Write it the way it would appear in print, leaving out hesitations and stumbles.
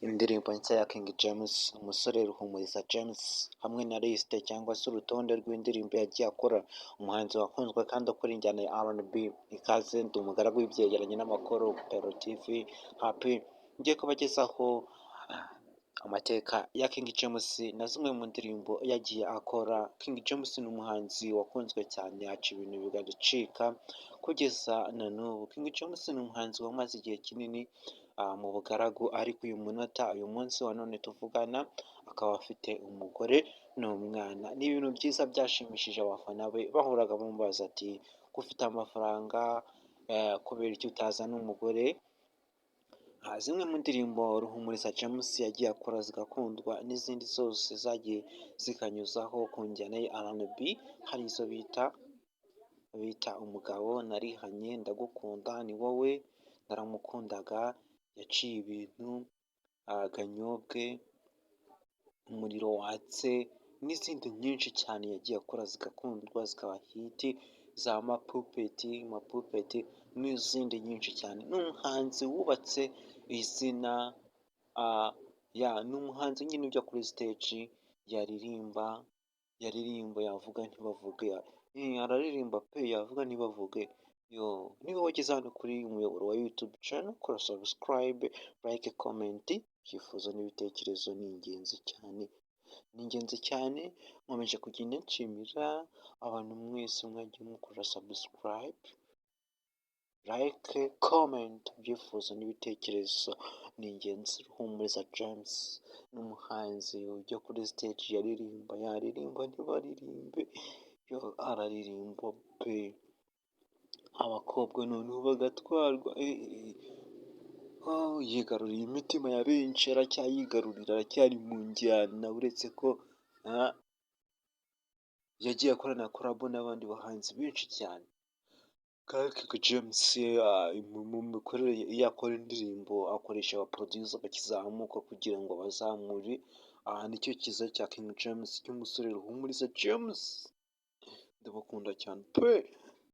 Indirimbo nshya ya King James, umusore Ruhumuriza James, hamwe na lisite cyangwa se urutonde rw'indirimbo yagiye akora, umuhanzi wakunzwe kandi ukora injyana ya R&B. Ikaze, ndi umugaragu w'ibyegeranyo n'amakuru, Pero TV Happy, ngiye kubagezaho amateka ya King James na zimwe mu ndirimbo yagiye akora. King James ni umuhanzi wakunzwe cyane, aca ibintu bigacika kugeza na n'ubu. King James ni umuhanzi wamaze igihe kinini mu bugaragu, ariko uyu munota, uyu munsi wa none tuvugana, akaba afite umugore n'umwana. Ni ibintu byiza byashimishije abafana be bahoraga bamubaza ati: "Ko ufite amafaranga, kubera iki utazana umugore?" Zimwe mu ndirimbo Ruhumuriza James yagiye akora zigakundwa n'izindi zose zagiye zikanyuzaho ku njyana ya R&B, hari izo bita "Umugabo", "Narihanye", "Ndagukunda", "Ni wowe", "Naramukundaga", "Yaciye ibintu", "Ganyobwe", "Umuriro watse" n'izindi nyinshi cyane yagiye akora zigakundwa, zikaba hit, za "Mapupeti", "Mapupeti" n'izindi nyinshi cyane. Ni umuhanzi wubatse izina, ni umuhanzi nyine ujya kuri stage yaririmba, yaririmba yavuga ntibavuge, araririmba pe, yavuga ntibavuge. Yo, niba wageze hano kuri umuyoboro wa YouTube channel, kora subscribe, like, comment, ibyifuzo n'ibitekerezo ni ingenzi cyane, ni ingenzi cyane. Nkomeje kugenda nshimira abantu mwese mwagiye mukora subscribe, like, comment, ibyifuzo n'ibitekerezo ni ingenzi. Ruhumuriza James ni umuhanzi ujya kuri stage yaririmba, yaririmba ntibaririmbe, yo araririmba pe, abakobwa noneho bagatwarwa. Oh, yigaruriye imitima ya benshi, aracyayigarurira, aracyari mu njyana, uretse ko yagiye akorana collabo n'abandi bahanzi benshi cyane. King James mu mikorere ye, iyo akora indirimbo akoresha aba producer bakizamuka kugira ngo abazamure. Aha nicyo cyiza cya King James, cy'umusore Ruhumuriza James. Ndabakunda cyane pe!